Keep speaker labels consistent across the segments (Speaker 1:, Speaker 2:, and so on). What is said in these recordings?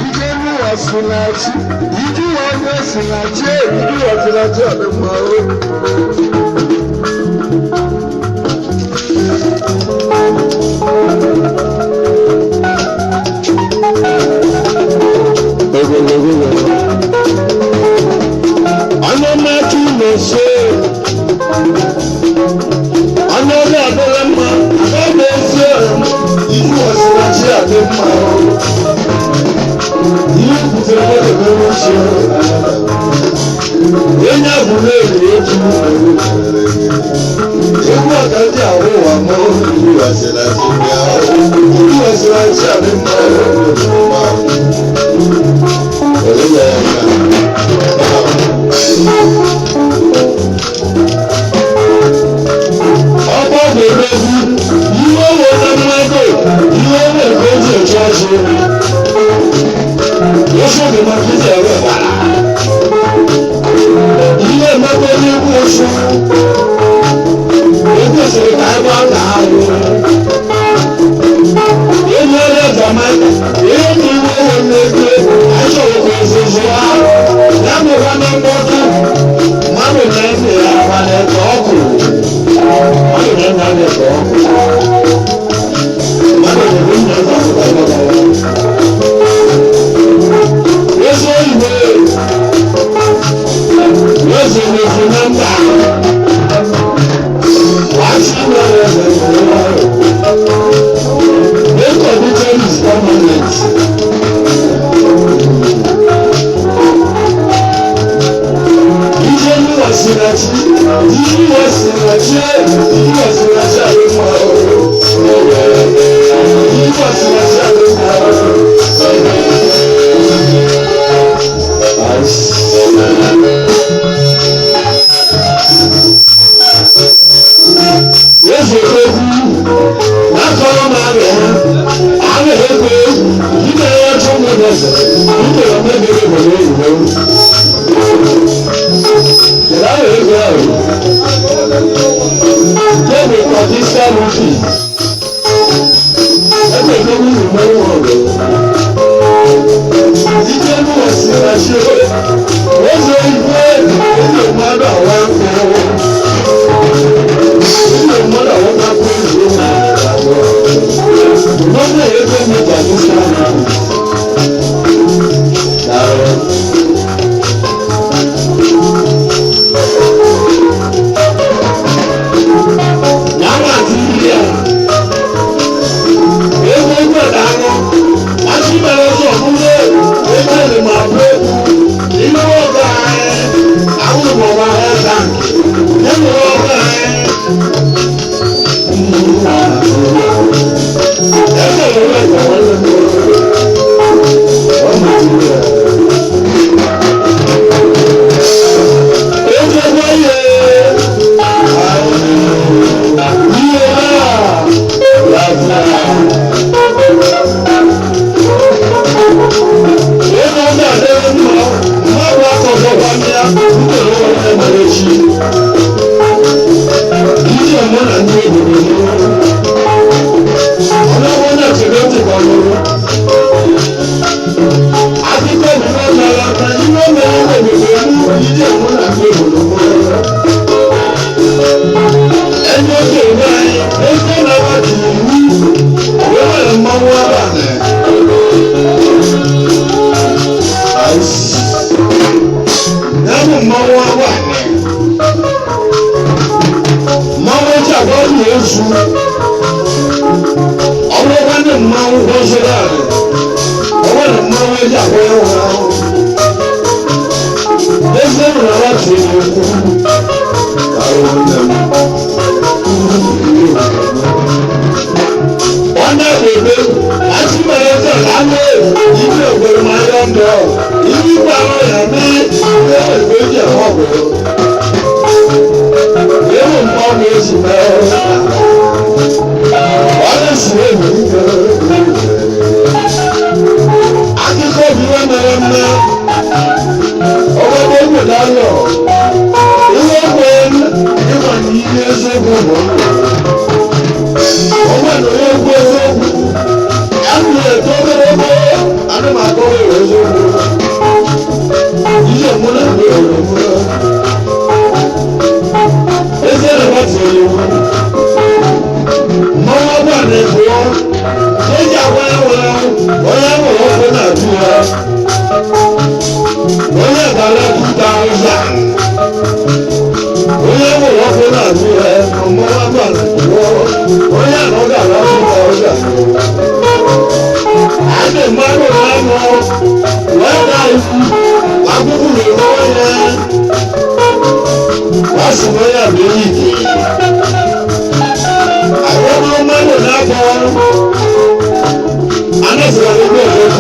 Speaker 1: Ije n'ụwa si na chi, ije ụwa onye si na chi, ije ụwa si na chi ọ dị mma o. Ọnụ na-ese, ọnụ ọrụ adịla mma, ọ na-esi ije ụwa si na chi adị mma o. Ihe butere mmadụ n'elu uche, onye ahụ na-eri eju egwu ọka ndị ahụ ụwa mụ iwu asịrị asị bịa iwu asịrị asị adị mma were ya ya ọgbọ ga-emegbu ihe owe na mmadụ ihe owe nke o ji eche ọchị. Oṣù mi máa fi ẹ̀rọ ìbára. Ilé mẹ́tọ́ ní ikú oṣù. Ikú òṣèré ká ẹgbẹ́ ọ̀nà ààrùn. Ilé ọlẹ́ Jamaica, ilé ní ìwé owó ní ẹgbẹ́ àìsàn òkú oṣooṣù wa. Láàmú wa ní mọ́tò. Mmadụ na-eme ya abalị ẹ̀tọ́ ọkụ. Mmadụ na-eme ya ẹ̀tọ́ ọkụ. Mmadụ na-eme ya ẹ̀tọ́ ọkụ. Ezi oyibo ezi n'efu na mba wàásù náà ẹsẹ̀ ìfowópamọ́ make condition is permanent. Iṣẹ́ ní wọ́n sì náà tí ìdí wọ́n sì náà tí ìdí wọ́n sì náà tí àlùmọ́ ìdí wọ́n sì náà tí àlùmọ́. Yesu ekwu n'akọrọ m arịa ha arịa ekwe ime ya chụ m n'eze ime ya mebiri obodo oyibo. Kedu arịa ekwe ahụ? Nke bụ Pakistan rupi. Ebe ekwe m yi mmanwụ ọgụ. Ike mụ wasi na chi eze igwe eze mmadụ awa nkụ. Ndị mmadụ awa nkụ izu na Mmadụ ego m Pakistan rupi. Daalụ. Nyama ti rí a. Ego gbẹ̀dá wọn. Àti bẹ̀rẹ̀ sọ fún lé ebe lè máa pé inú ọ̀gá ẹ̀ àwọn ìwọ̀nba ẹ̀ báńkì nínú ọ̀gá ẹ̀. Ẹgbẹ́ ìwé ẹ̀kọ́ wọn lè mú ọmọ ìlú rẹ̀. Ego wáyé iye náà láti. Ego ndị a dịrị mma, mmadụ akọzọkwa ndị a, ndị ọrụ emere chi. Ndị ọmụ na ndị obodo m. Ọlọ́wọ́ náà ti ló ti kọ̀ lóru. Akíkọ̀ mi náà lára ta iná mẹ́rin lòdòdó mú ìdí ọmụ na ndị obodo m. Ẹni ó kèrè báyìí, ẹgbẹ́ náà wá ti wú, òwe wà ní mmanwụ abalị. Ya bụ mmanwụ abalị. Mmanwụ eji agwa ọdụ ezu. Ọbụrụkwa ndị mmanwụ gọziri alị. Ọ nwere mmanwụ eji agwa ya ụra ahụ. Eze m na ya tiri okwu. Ahụ nne m. Wọ́n bèbè àti mẹ̀rẹ̀tẹ̀ lálẹ́ ìlú ògbèrè máa yọ ǹdọ̀ ìlú ìgbàlọ́ yà ní ilé ìgbé jẹ̀ ọ̀gbọ̀. Ewu mmụọ na-esi mee ọ na-esi ewu ike. Akụkọ bụ ihe mere mme ọgbọgbọ obodo alọ ihe ogbe ịma na ihe eziokwu bụ ndụ. Ọnwa na onye okwu eziokwu ya na-eto.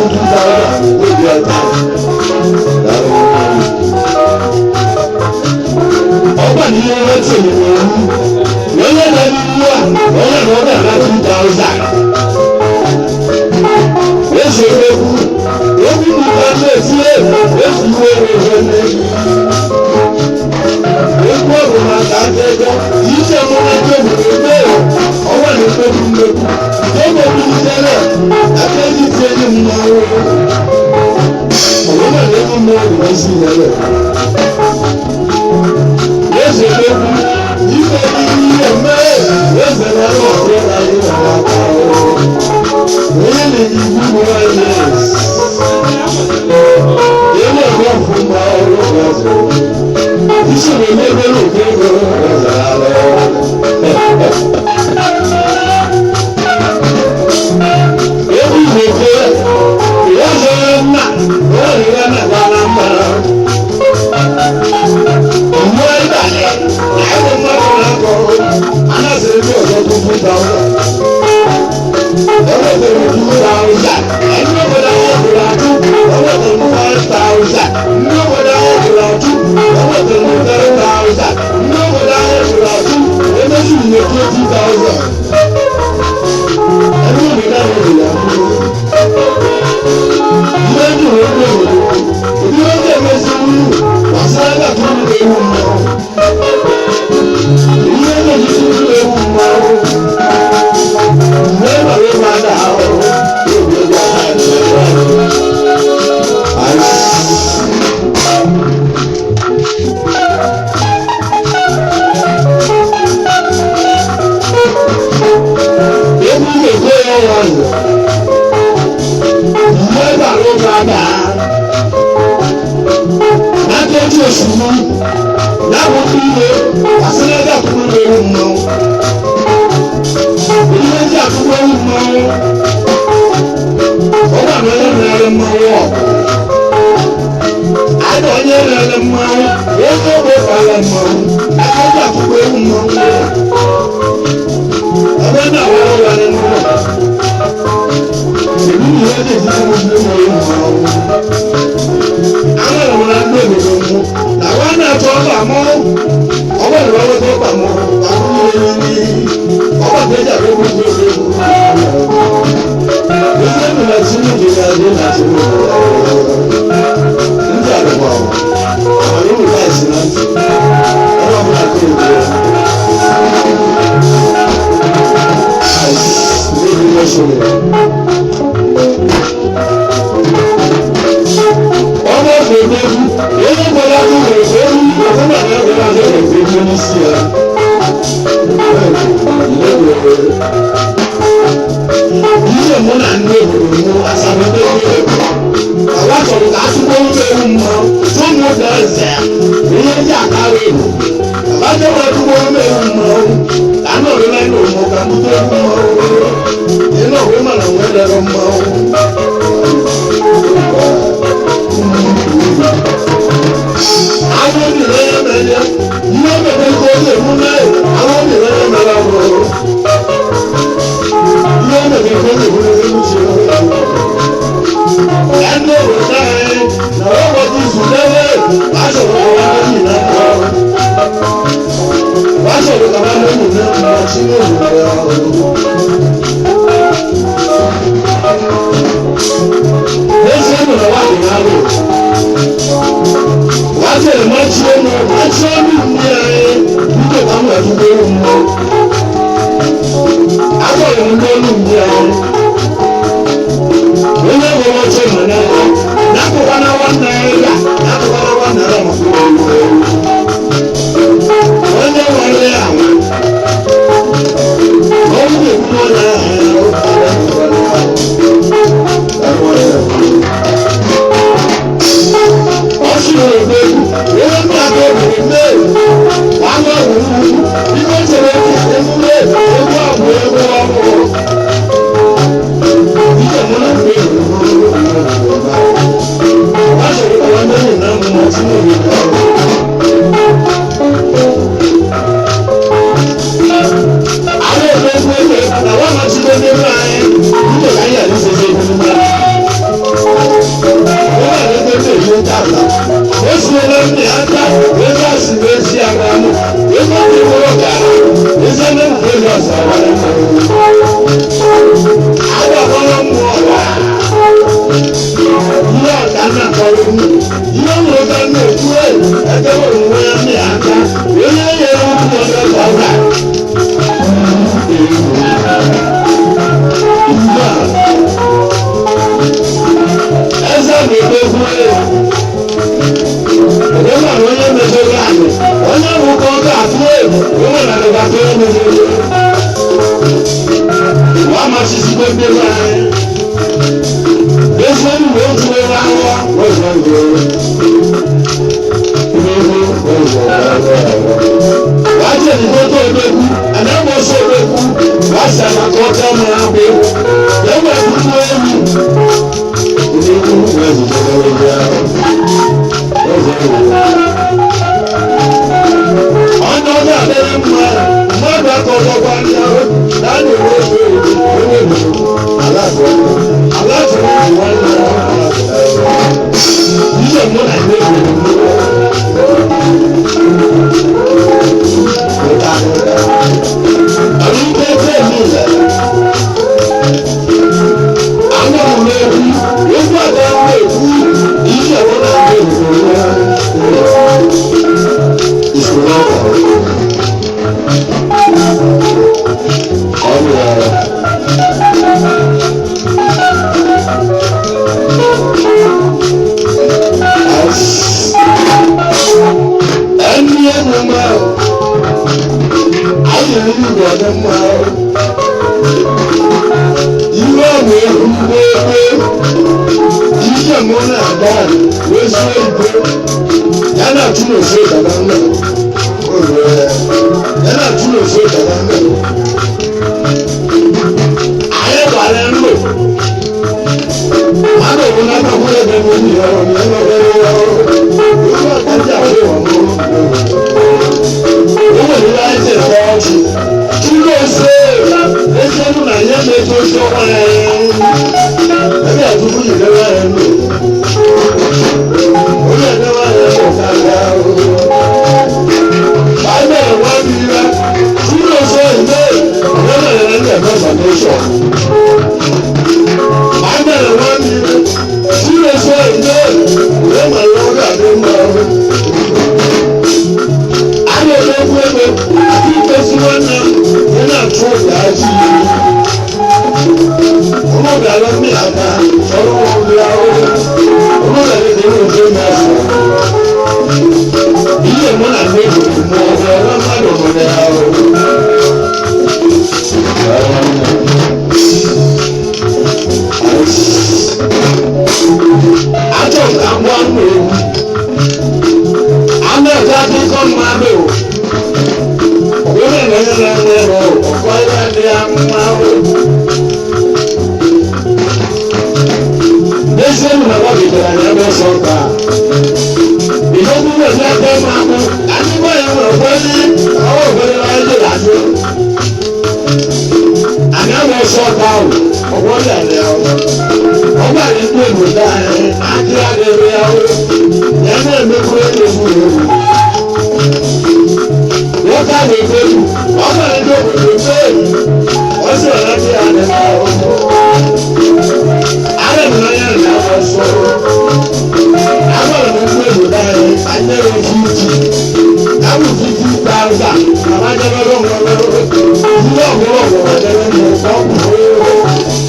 Speaker 1: 2,000 obi ọta. Ọgbà ní ihe wọ́n ti lè wọ́n onye na n'ihu a onye na ọ ga-ana 2,000. Eze egwu egwu nìkan na-eti efu iwe were nne. Egwu ọbụ maka aka ego ije mụ na ndị obodo mee ọnwa na-emegbu mmegbu ego bilitere aka eji tie enyi mmanwụ ọbụma na egwu mmanwụ bụ ezi ihe. Eze egwu ife ihe mee eze na ọrụ na anyị na aka onye na-eyi igwu anyị ele ẹ̀kọ́ fún ma ọrụ ọzọ ìṣòro ẹgbẹ́ lóde ego ọzọ alọ. Ewu ìwòkè ìyáṣọ nna ọ̀rẹ́ ya nà bá na mma. Mgbe ịbalị anyị mmadụ na-akọ anasịrị ndị ọzọ tupu thousand. Ewetara 2,000 ndị obodo ahụ tụrụ atụ, ewetara m 5,000 ndị obodo ahụ tụrụ atụ, ewetara m 3,000 ndị obodo ahụ tụrụ atụ, emeziri m 20,000. Ndị obodo ahụ tụrụ atụ. Ihe ndị obodo obodo ụdị oge emeziri gbasara ebe atụrụ ewu mmanwụ. Ihe ndị tụrụ ewu mmanwụ. Mgbe mara ịma ada ahụ, obi obi aka dị. Egwu ga-ekwe ya ọnwa mgbe bara ụka daa n'aka eji osimiri na-abụkwa ihe gbasara ebe akụkụ ewu mmanwụ. Ihe ndị akụkụ ewu mmanwụ ọ gwara onye na-ere mmanwụ ọgụ ada onye na-ere mmanwụ onye ogbe kpara mmanwụ aka ndị akụkụ ewu mmanwụ ebe na-awara ụra n'ụlọ. Èmi ni wọ́n lè fi mú ní wọ́n mọ̀ ọ́. Àwọn ọ̀rọ̀ náà ń lò mú. Làwọn náà tọ́ ọba mọ́. Ọba ìrọ̀lẹ́ tó bà mọ́. Àwọn yìí ní ọba tẹ́jà ló mú tó lé mú. Ilé mi lọ sí ní ìdílé adé láti mú ọ. Ndị àdùgbò àwọn yóò wá ìsìn náà. Ọba mi náà kó ìdílé. Àìsí ilé ìlú sọ̀rọ̀. Ọmọ òfin onye gbara ahụ nwere olu ọbụla na agwara ahụ nwere olu n'isi ya. Ihe mụ na ndị obodo mụ asambodo egwu awa chọrọ ka atụkpọ ụlọ ewu mma tụmụ ụda eze ihe ndị akara egwu abacha wee tụkpọ ụlọ ewu mma ka anọrọ na ndị ụmụ ka mbute egwu mmanwụ ịnọ ọbụ mana nwee lere mmanwụ. Àwọn obìnrin yẹn mẹ́lẹ́ ihe mẹ́lẹ́ kó lè mú náà àwọn obìnrin yẹn mẹ́lẹ́ ọ̀rọ̀ ihe mẹ́lẹ́ kó lè mú náà ní ṣe ẹnu òwò náà ẹ na wọ́n wọ́n ti sùn lẹ́wọ́ wàá sọ̀rọ̀ kọ́ wá lóyún náà kọ́ wàá sọ̀rọ̀ kọ́ wá lóyún náà kọ́ sínú òwò rẹ̀. N'ezie nọ na wàá dùn n'alụ wàá machi ọnụ machi ọnụ mmiri anyị bido ka m wee tụgbo ewu mmụọ. Agwara m ndị ọnụ mmiri anyị onye nwere oche ma na n'akụkwa na nwanne ya n'akụkwa na nwanne ya maka ewu ewu onye nwere ya nwe ọnwụ ga-egbu onye ahụ. Ọsùn òde onye ndị aka obodo mee anụ ọgwụ ibe chere emume egwu abụ egwu ọhụrụ. Ihe mụ na ndị ebe anyị. Ezi ndụ otu ebe ahụ wezụ ndụ. Wàá jẹ́ ìdókòtò ológun, àdámọ̀sọ ológun, wàá sàmàkọ́ ọ̀tá máa gbé. Lẹ́wọ̀n ẹ̀kú ẹ̀rù. Ológun wẹ̀sùn tó lọ́wọ́ jẹ́ ọ̀nà ọ̀dọ̀ abẹ́rẹ́ mma mmadụ akọ̀dọ̀gba ndị ahụ na na-enwe oge onye bụ aláàbò aláàbò nwanne ihe mụ na ndị bụ ọrụ ike ebe niile anọ m n'egwu egwu aga m na-ekwu ihe mụ na ndị bụ ìṣòro ọ̀rọ̀ ẹni ẹnu mọ́ ayé nínú ìwọ̀dẹ mọ́ irú ọ̀nà ewu gbogbo iṣẹ́ mọ́ náà dáa wọ́n ṣe é gbé yana tún òfin ìdàgbà ńlẹ̀ yana tún òfin ìdàgbà ńlẹ̀ ayé wà lẹ́ ń lò mmadụ bụ na akwụkwọ ebe m yi ọrụ na ebe ọrụ ọrụ ofe ọkacha ahụ ọmụ o nwere ihe anyị ji efe ọchị tụrụ ose ezi elu na ihe na-eto oche ọnwa ya ebe atụrụ yi ebe ya ndụ onye edewe ya bụ karịa Bible wá bí rẹ tụrụ ose ìgbé ọ̀rẹ́ rẹ̀ ń ẹ̀fọ́ foundation. Bible wá bí rẹ tụrụ ose ìgbé ọ̀rẹ́ rẹ̀ ń ẹ̀fọ́ foundation. A na-emekwu ego ikpesi nwanne m ị na-achụ ụda ji ụmụ bịara mmiri aka ọrụ ụmụ ahụ ụmụ bịara ebe ụjọ na-asụ ihe mụ na nne bụ mụ ọzọ ọrụ mmadụ nwere ahụ. Achọ m ka m gwa m egwu ana-eji akụkọ mmadụ onye na-enyere anya ọkọ ihe dị ya mma. N'ezie na ọ bidoro anyị ebe ọsọ ka ihe okwu ezi aka ịma akpụ ka ndị gwa ya nwere kwezi ọwa obere na anyị jere ajụ anyị ama ọsọ ka ahụ ọgbọ dị anyị ahụ ọgba anyị ndị obodo anyị akị adịrị ya ya na-emekwu ego egwu nwoke ahụ ekwu ọ gwara ndị obodo mee ọ sị ọla ndị ya dị ahụ ara m n'anya na ọsọ agwara m ndị obodo anyị anyị na 50 abụ 50,000 mana ajabere nwere ndị ọgwụrụ ọgwụrụ ajabere nwere ọgwụ.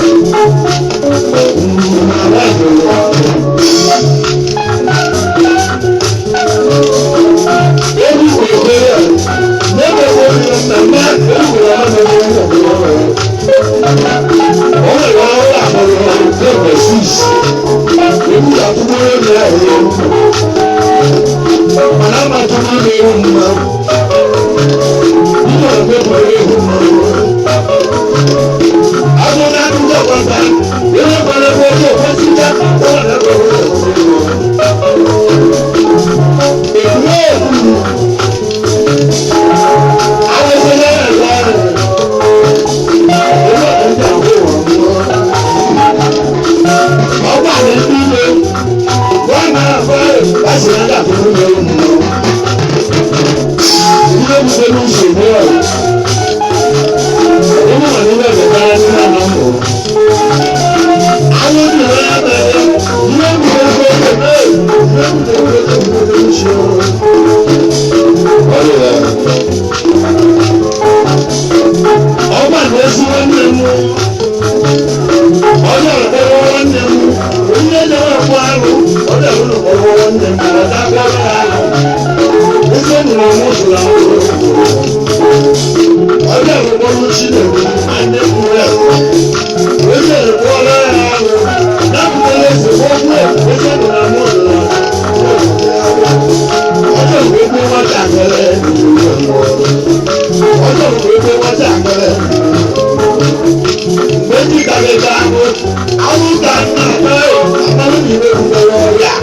Speaker 1: Ewu ka nna amalụ na iwe butere ọrịa.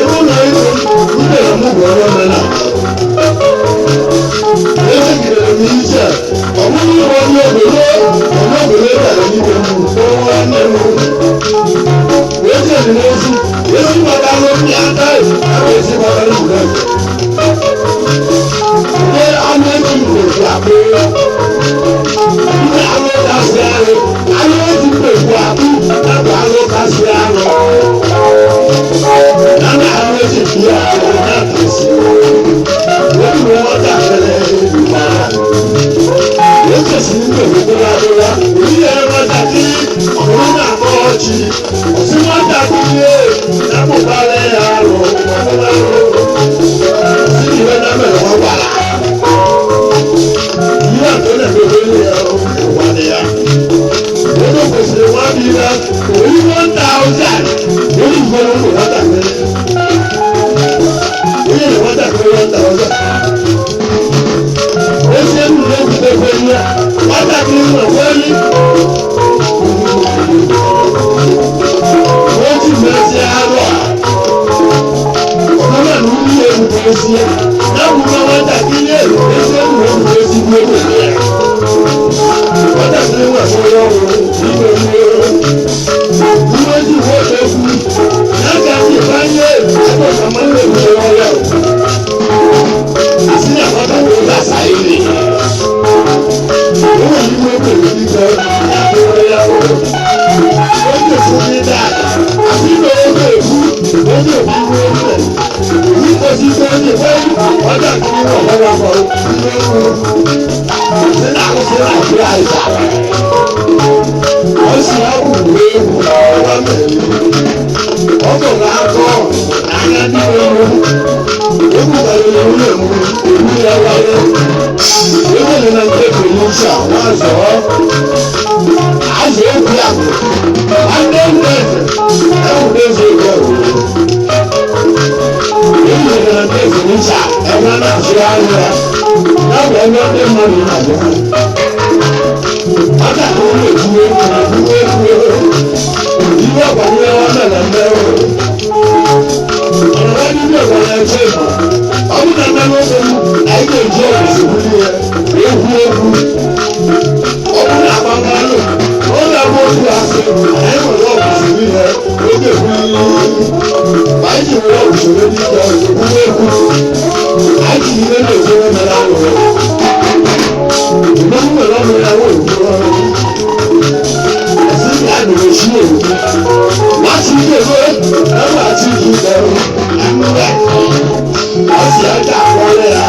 Speaker 1: Ewu na ewu mbere m bụ onye omenala. Echegidere m iche, ọ bụrụ na onye obodo onye obodo bịara n'ime m kpọọ nwanne m. Wee jere n'ezi, ezi gbatalụ ndị aka aka ezi gbatalụ mgbe eze. Ndị anụ eji mgbe akpụ. Ndị anụ kasị arụ, anụ eji mgbe akpụ nakwa anụ kasị arụ. Na na anụ eji mgbe akpụ na-akasị. Wọ́n nwatakịrị ma echesiri ndị obodo adịla ihe nwatakịrị ọrụ na-akpọ ọchị ọsị nwatakịrị na-akpụkpara ya arụ si ihe na mere ọ gwara ihe atọ na-emebe ya ụwa ya onye kwesịrị nwa bụ ihe ori 1000 onye ifere ụmụ nwatakịrị onye na nwatakịrị 1000 esi elu na-ebutekwe ihe nwatakịrị nwekweli oji mezie arụ a ọbụla na uli ebutezie ya bụ na nwatakịrị esi elu na-ebute ezigbo ego ya nwatakịrị nwekwere ọrụ ime ihe ihe ji nwoke ekwu ya ka ndị banye ebe ọkama na-ebutere ọrịa àti ní àwọn tó ń gbà sáyé lè. Owó yìí ló bèrè nígbà ìyàwó yàwó. Ó lè fún mi dáadáa. Àti ní owó lè fún ó lè fún mi ó lè. Èyí kò sí tó lè fẹ́ ọjà kí ní ọ̀pọ̀ wà bọ̀ nínú ewu. Nínú àwọn ṣe Nàìjíríà ìjà. Wọ́n sì á wù wé ewu ọwọ́ mẹ́rin. Ọkọ̀ náà kọ́ n'anya nínú ewu. Ewu nwunye m ewu ya wáyé. Ewu ni na nke Felicia wá zọ. Azụ okwu ya bụ nwanne nne eze ewu n'eze ego ewu. Ewu ni na nke Felicia ebe a na-azụ ahịa ya. Ya bụ ebe ndị mmadụ na-abịa. Nwata ka ọ na-ekwu ekwu ekwu ekwu. Iwe ọgbanyere nwanne na nne. Ọ̀rọ̀ nínú ẹ̀wọ̀n ẹ̀jẹ̀ ìmọ̀. Ọ bụ na mmanụ okwu anyị ga-eji ọgwụ buli ya egwu egwu. Ọ bụ na agbammanụ ọ na-abụ otu asị anyị nwere ọgwụ siri ya oge buli ma anyị ji were ọgwụ soro n'ike egwu egwu. Anyị ji ihe na-ezere mere alụ. Mgbe m nwere ọnụ ya wee gwuo ọrụ. Esi ya na-esi ewu. Wọ́n ti dèrò ẹ̀rọ àti ìbẹ̀rù ẹ̀múrẹ́. Wọ́n sì ẹja àkọọ́lẹ̀ ya.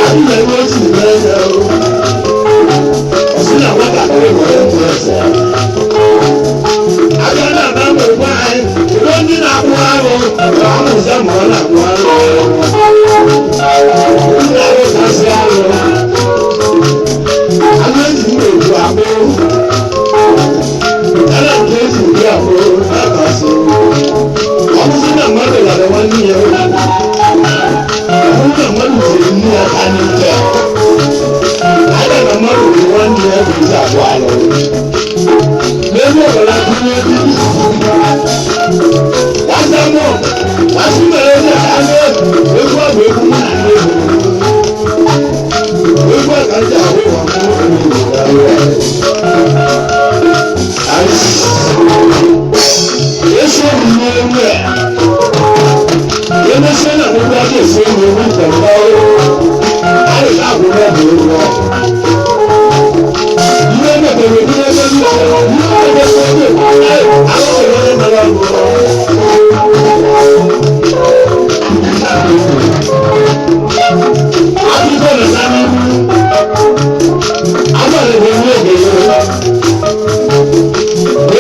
Speaker 1: Àbílẹ̀ ló ti mẹ́yẹ o. Ọ̀sìn náà wọ́n kà pé wọ́n ẹ̀ mú ẹsẹ̀. Abịa náà bá mọ̀ wá ẹ̀ ìlú ndị na-akwụ arụ ka ọ mụzẹ́ ma ọ na-akwụ arụ. Ndị na-arụtasị arụ. Anụ eji mma egwu akpụ. Ẹnna nke eji ụdị akpụ na-akasị. Ọ bụzi na mmadụ lara nwanne ya obi. Ọ bụrụ na mmadụ tiri nne ya aka n'ike. Aga na mmadụ bụ nwanne ya bụ ezi abụọ alụ. N'ebe ọbụla tinye ebibi. Wasa mụ, wasi mere ezi aka egwu abụ egwu mụ na nne bụ. Egwu a ka ndị ahụ ụwa mụ egwu Yesu ni ewu ẹ. Yemese na gbogbo ake esi ewu ewu ntẹ̀lẹ́ ọ̀rọ̀. Ayé ká àbúrò ẹ̀bùn ewu ọ. Ihe mebere ebi n'ebe ndị ọ̀rọ̀. Ihe mebere ebi ayé àwọn ọ̀rọ̀ onye mere ọrụ. Akụkọ na sani. Agbara ebe ewu ege ya.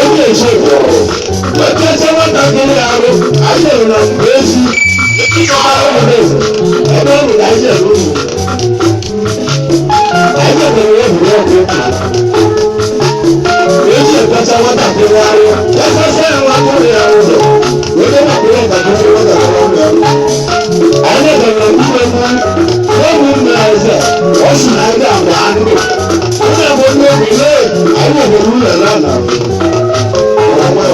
Speaker 1: Onye eche gwọrọ. Wetete nwatakịrị arụ, anyị na mgbe ezi, ebe ọ bụ na anyị jere ụlọ. Anyị mepere egwuregwu ụka. Eji ekpecha nwatakịrị arụ, ekpesa ya nwa akụrụ ya ụzọ, wee mapụrụ ntakịrị nwatakịrị ọrụ ya. Anyị mepere mgbe mgbu, n'oge mgbe eze, ọ sị na anyị ga-agba ndụ. Onye bụ onye obi lee, anyị mepere ụlọ ala na.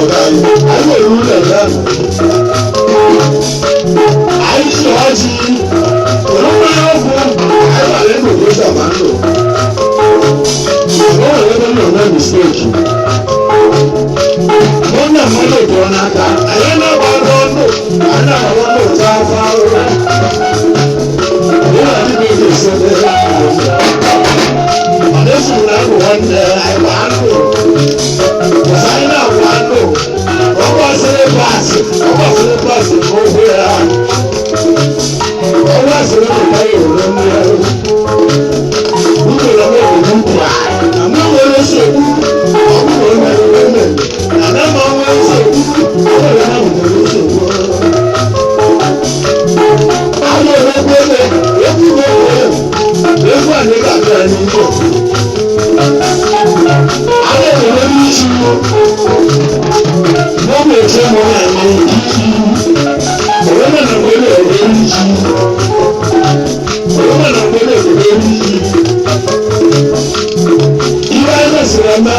Speaker 1: ọga anyị, anyị nwere ụlọ ebe ahụ. Anyị ji ọjị, were mmanya ọkụ, anyị gbara ego gosi agba ndụ. O nwere ebe m na-eme mistake. Mụ na mmadụ pụọ n'aka, anyị na-agba ọnụ, anyị na-agba ọnụ otu afọ ahụ. Mụ na ndị bụ ezi ebe mana esi na ndụ nwanne anyị gba ndụ. Ọsọ anyị na-agba ndụ. Ọ gbasịrị paasị, ọ gbasịrị paasị n'ụkwụ ya. Ọ gbasịrị n'ụka ya ore mmiri. Ụgbọrọ m obodo ukwu a. Na mụ nwere nsogbu, ọ bụrụ na o mere eme. Na na ma nwee nsogbu, ọ nwere na nwere nsogbu. Àwọn ológun ẹgbẹ́ egwu egwu egwu anyị ga-abịa n'igbo. Àwọn òwúrọ̀ ní iṣu wọ́n mú ètò ọmọ náà ní iṣu. Òwúrọ̀ náà gbọ́dọ̀ òwúrọ̀ ní iṣu. Òwúrọ̀ náà gbọ́dọ̀ òwúrọ̀ ní iṣu. Iwe anyị mesịrị eme,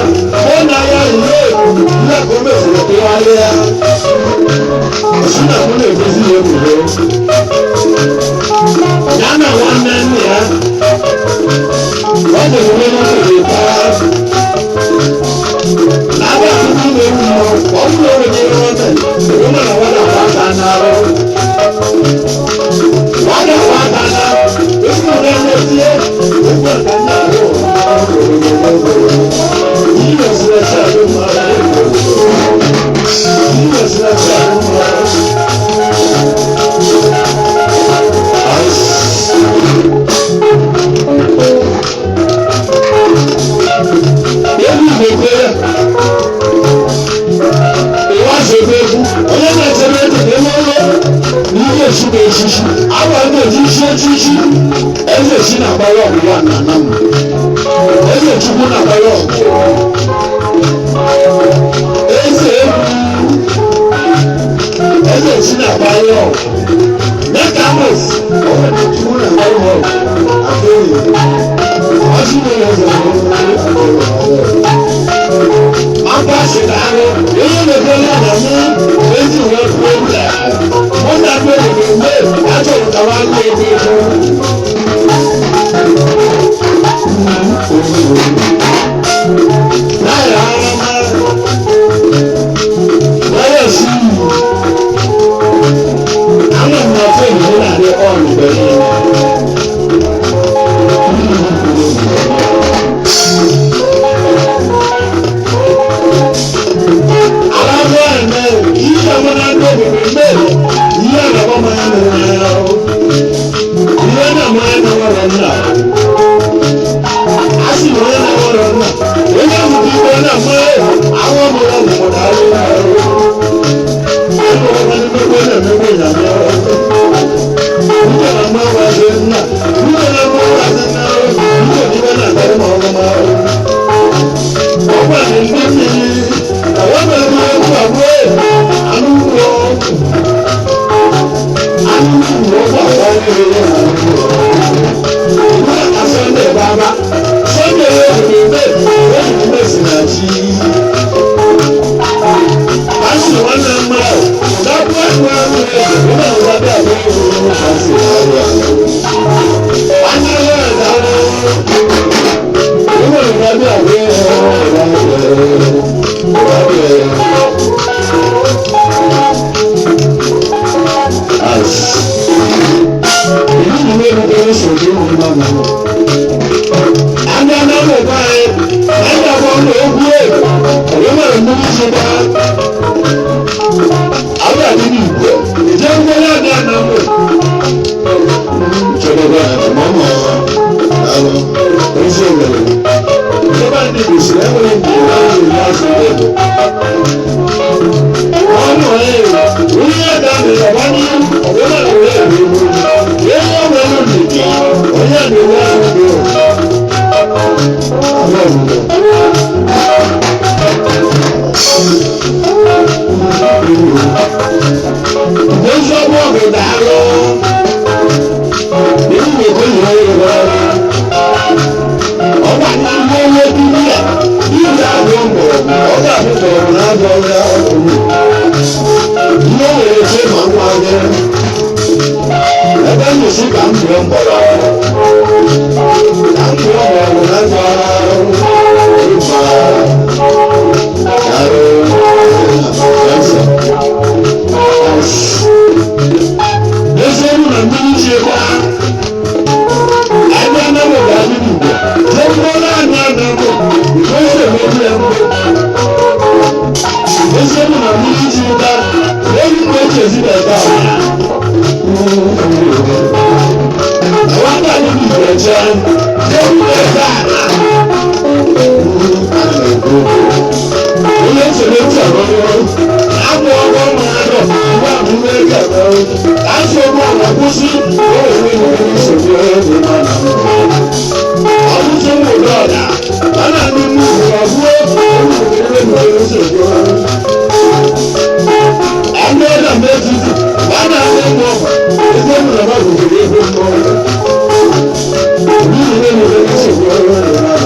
Speaker 1: ọ na-aya ihe ihe ka o mesịrị ka ọ ya. Osi na mụ na-egosi ya ebubo. Ya na nwanne nne ya, ọ bụ onye na-eji taa. N'aba akụkọ na-ewu mọ, ọ bụrụ na o nwere ihe ọ mere, ọ na nwa na-agba aka n'arụ. Nwa na-agba aka n'arụ, esi na na-etinye okwu aka n'arụ. Ihe mesịrị esi adị mma. Ihe mesịrị esi adị mma. Egwu bụ ekpere. Ịwa sebe egwu, onye na-echere ntị ka eme ụlọ n'ihe esu bụ echichi. Agwa ndị eji isi echichi. Eze chi na-agbara ọgwụ ya na anam. Eze Chukwu na-agbara ọgwụ. Eze egwu. Eze chi na-agbara ọgwụ. Meka Amos. Eze Chukwu na-agbara ọgwụ. Afẹ́yè. Ọsùn wo eze Mapasị na-arụ onye na-ebere na mụ ezi nwe problem. Mụ na ndị obodo mgbe achọrọ ka nwa ndị ebe egwu. Náírà ọma náírà sí àwọn ọmọ fóònù ní àdé ọ̀nù pẹ̀lú. Aláwọ̀ ẹ̀mẹ́ ihe ọmọ náà ń dọ̀bọ̀ mẹ́ ihe àgbà máa ń rìn ẹ̀rọ. Ihe náà máa ń wọ̀rọ̀ nà. A sì wọ́n náà wọ̀rọ̀ nà. Onye ọmụmụ igwe náà mọ́ àwọn ọmọ ọmọ dàrú ẹ̀rọ. Àwọn ọmọ ní gbogbo náà mẹ́gbẹ́ ìyàmẹ́ ọ̀rọ̀. Ndị na mma wá sí nna. Ndị na mma wá sí nna. Ndị òdìbò náà tẹ̀lé ma ọmọ máa rọ. Ọgbà ní ndị mmiri. Àwọn ọmọ ẹgbẹ́ ẹgbẹ́ àbúrò anụ ụlọ. Anụ ụlọ ọgbà wá ní ilé àbúrò. Ìlú àká Sọ́ndẹ̀ bàbá. Sọ́ndẹ̀ yóò fi gbé wọ́n fi gbé sí na chi. Asị nwanne mmadụ, ụdakwu ẹgbẹ́ ahụ ego, ụlọ ụwa bí àbúrò ìlú asị n'ọrụ a. Nwanne ya ẹ̀dá ụlọ ụwa bí àbúrò ụwa bí Ìlú mi ló ń gbé sòdí mú mọ́mọ́. Ndị anamụkwa anyị, anyị agba ụlọ egwu egwu, onye nwere mmiri zụta. Àwọn àti ní ìgbẹ́, ìjẹ́ ń gbọ́dọ̀ àdé anamụ.
Speaker 2: Chọdọba mọmọ alụ ezi omere.
Speaker 1: Ìjọba ndị Igbo si enweghị mgbe ụlọ ọrụ ya azụ ego. Ọnụ ee, onye ada mere ọgba n'ihu, ọbụla na onye ebe egwu. Ihe ọ nwere ndidi, onye na-ewe ahụ dị
Speaker 2: Ahụ obodo.
Speaker 1: Ezi ọgbọ ọgụ daalụ. Nínú ìwé ìwé ìwé ọgbà ní ilé owó bíbí ẹ̀ bí ìyá àwọn ọmọ ọgbà àbúkọ nsogbu. Ndị ọjà mgbe etiti, a na-ahụ ụmụ ọma, ezi ọmụ na mmadụ nwere ego mmọnwụ. N'ihi na enwere nsogbu ọrụ na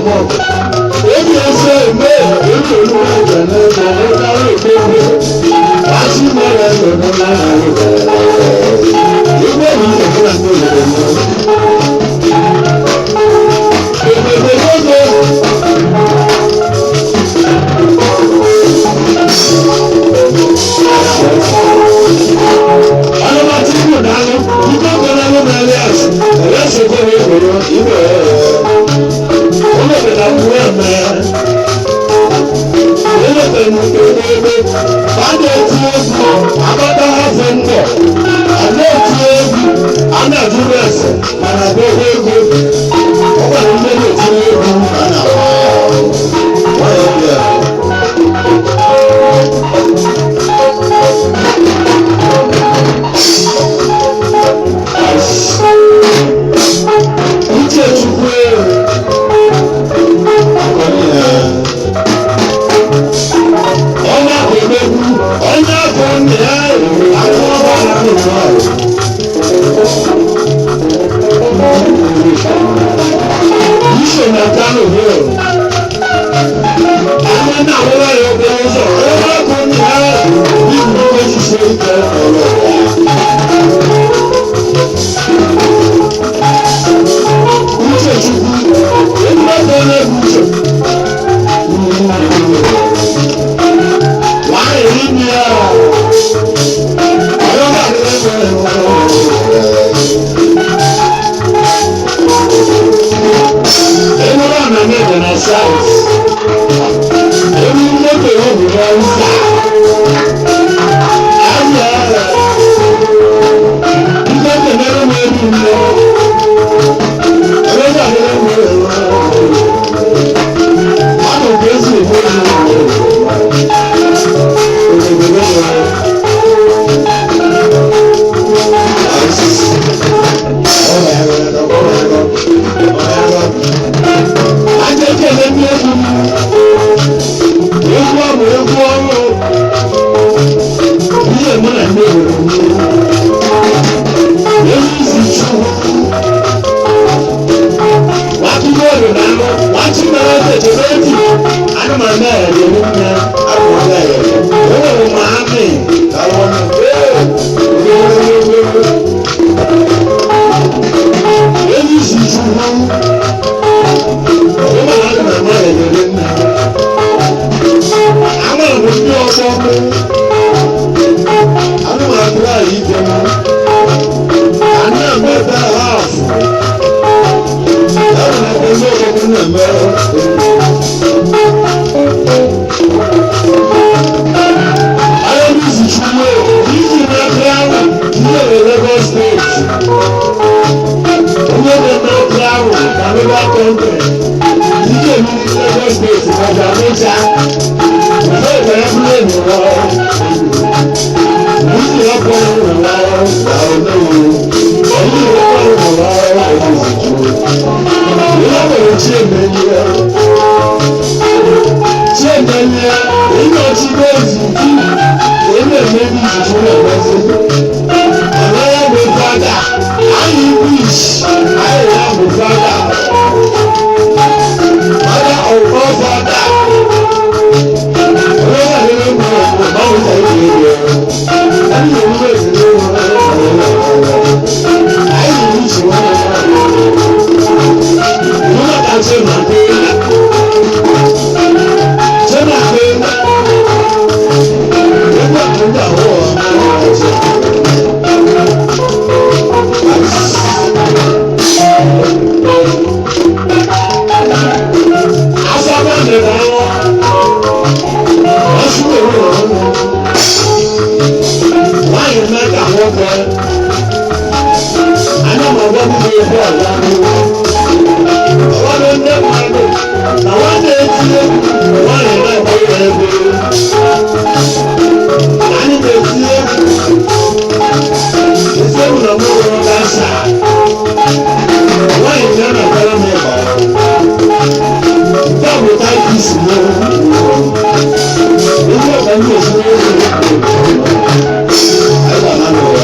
Speaker 1: Ọmọ ebi ẹsẹ ẹgbẹ ebi olúwa ìgbàlẹ ọmọ dáwọ ìgbéwò wàásù mẹrẹ lọdọ náírà ìgbé mi ìfúnra ní òyìnbó mọ. Ègbègbè gbogbo. Ọlọ́ba tí kò dáná, kíkọ́ kan náà ló máa rí àṣù, ẹ̀rẹ́ ṣe kó ní ìgbòho ìbò ẹ̀ olóògbé kú ẹ̀mẹ́ olóògbé nu gbogbogbò fàdé etí egwu abata afọ mbọ àná etí egwu àná àdúrà ẹsẹ mana gbogbo ego ọgbà ní mmiri etí egwu
Speaker 2: A na-agba ya nwayọọ bịa.
Speaker 1: Uche Chukwu
Speaker 2: Akọni ya.
Speaker 1: ọnya akụ ọnya akụ nne ya akụ ọba na akụ Iso na Kano hill. Àwọn náà wọ́n wáyé ọgbẹ́ ọzọ. Ọba akụ nne ya bí ìlú méjì ṣe ń tẹ ọ̀rọ̀ ya. Uche Chukwu, ezigbo afọ na-egwu uche. Wàá rí mi ẹ̀ ọ̀rọ̀ bá mi lẹ́nu ẹ̀. Enu wa na ne de na south. Enu moto yóò bu na nsa. Ayé nkà tẹ̀lé mu enu mu. Ẹ̀rọ bá mi lẹ́nu ẹ̀. Anọ k'esi ebu enu. Obodo mu. Ajẹ́kẹ̀lé ní egwu mu. Egwu ọmụ egwu ọrụ. Ihe mụ na ndị obodo m. Egwu isi chukwu. Nwachukwu ọdụ na anụ. Nwachi mara eze chebe ntị. Anụmanụ na-ere ere nne.
Speaker 2: Akụrụ na-ere.
Speaker 1: Enwere m amị. Egwu isi chukwu. Ụmụ anụmanụ na-ere ere nne. Amara m ndị ọgbọ mụ.
Speaker 2: Anụmanụ anyị ike mụ.
Speaker 1: Anyị na-emepe hafụ.
Speaker 2: Ya bụ na ebe ndị ọgbọ m na-eme.
Speaker 1: Ayélujára ṣubú yìí na crown yìí wọ Lagos State. Owó ní na crown Canada country. Yìí ní Lagos State ọjà méjà. Ìfẹ́ ìfẹ́ fúlẹ̀mù wọ. Yìí ọkọ̀ ìwọ̀ wọ. Yìí ọkọ̀ ìwọ̀ wọ. Yìí ọkọ̀ ìwọ̀ tí èmi yẹ. Tí èmi yẹ, èyí náà ti bẹ́ẹ̀ sì kí èmi èmi ní ìṣòro ẹ̀rọ sí. Ọ̀rọ̀ yẹn bụ fada, anyị wish, anyị ya bụ fada. Fada of all fada. Ọ̀rọ̀ yẹn nínú ìlú ọ̀pọ̀ báwo ṣe ń ṣe é Ẹni yóò wúlò sí ní ìlú ọ̀rọ̀. Anyị wish wọ́n yẹn náà. Ìlú náà ká ṣe màá pé ṣé máa pé nígbà tó ń dà wọ́ ọ̀rọ̀ ọ̀ṣẹ̀. Asaba nìkan wọn, wọ́n sún òun lọ́wọ́. Wáyé mẹ́ta wọ́n fẹ́. Àná màá gbọ́ bí mo fẹ́ ọ̀gá mi. Ọwọ́ ló ń dẹ́kun àgbò. Àwọn ní etí wáyé náà kó yẹ ẹgbẹ́. Anyị na-eti egwu. Eti egwu na mụ nwụrụ gasa. Nwaanyị bịa na kwara m ịba. Nke a bụ taịtị si mụ. Ndị ọka ndị esi n'egwu.
Speaker 2: Anyị ga-ana n'ụwa.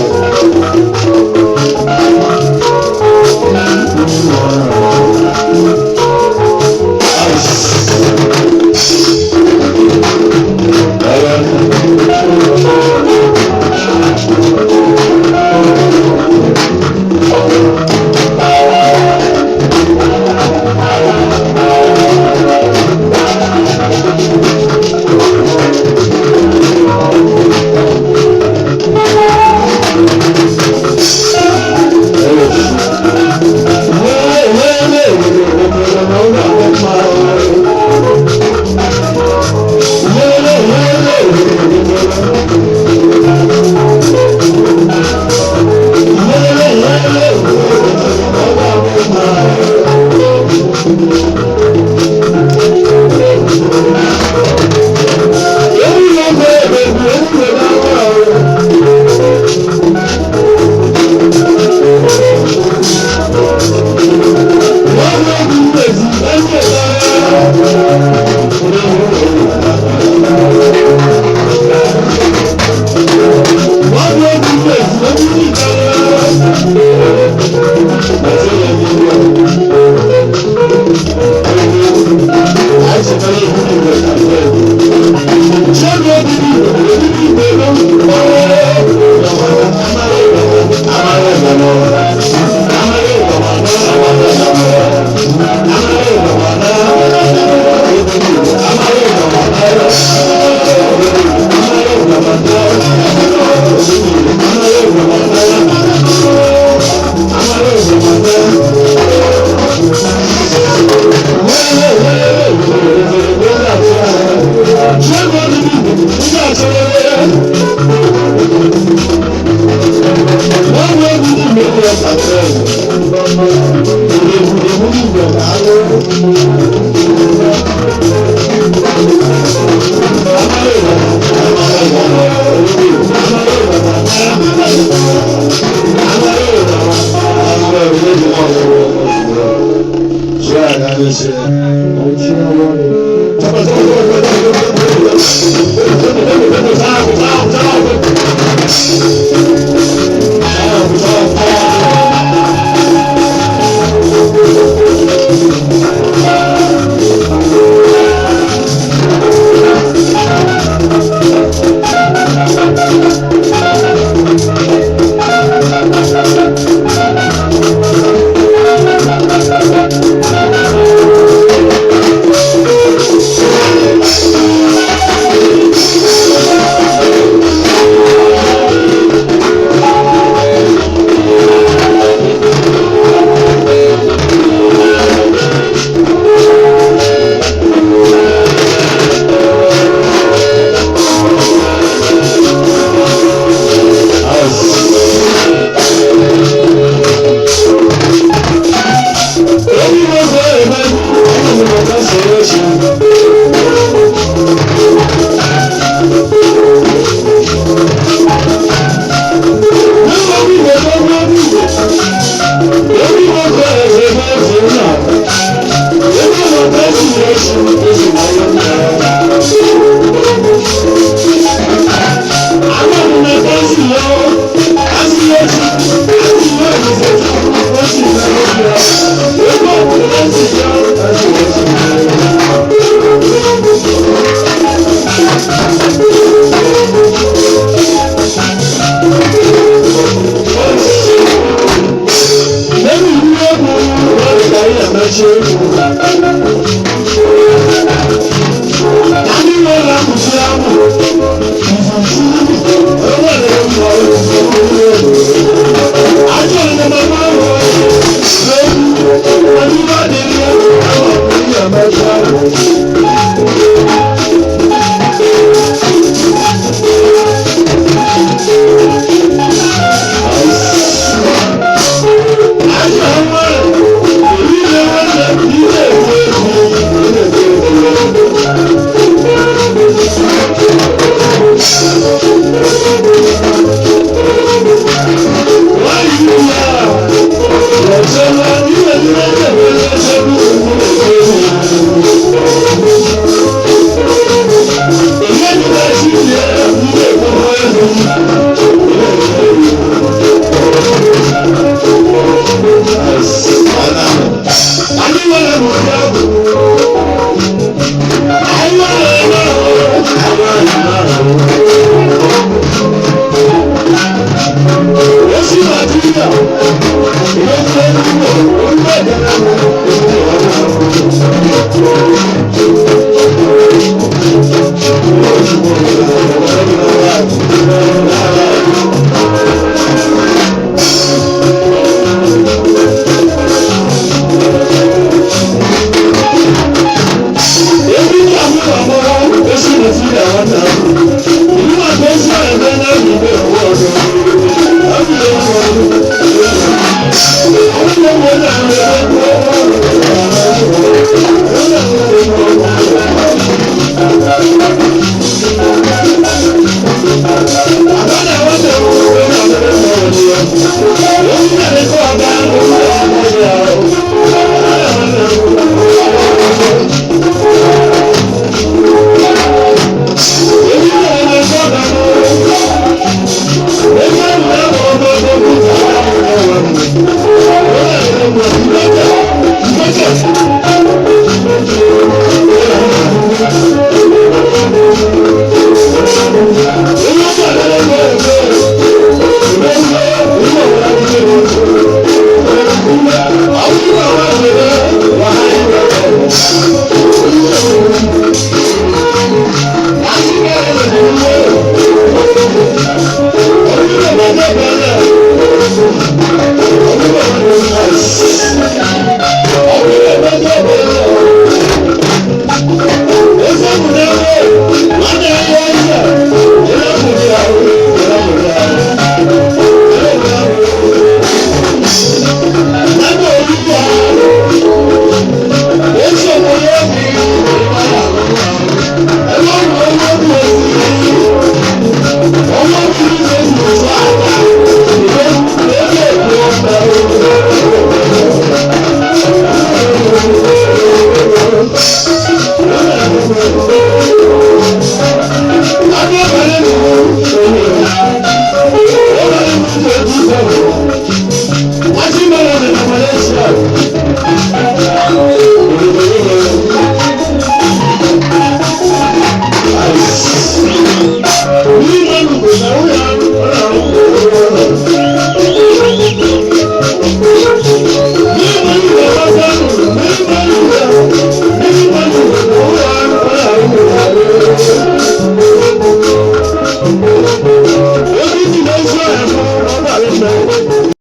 Speaker 1: Thank you.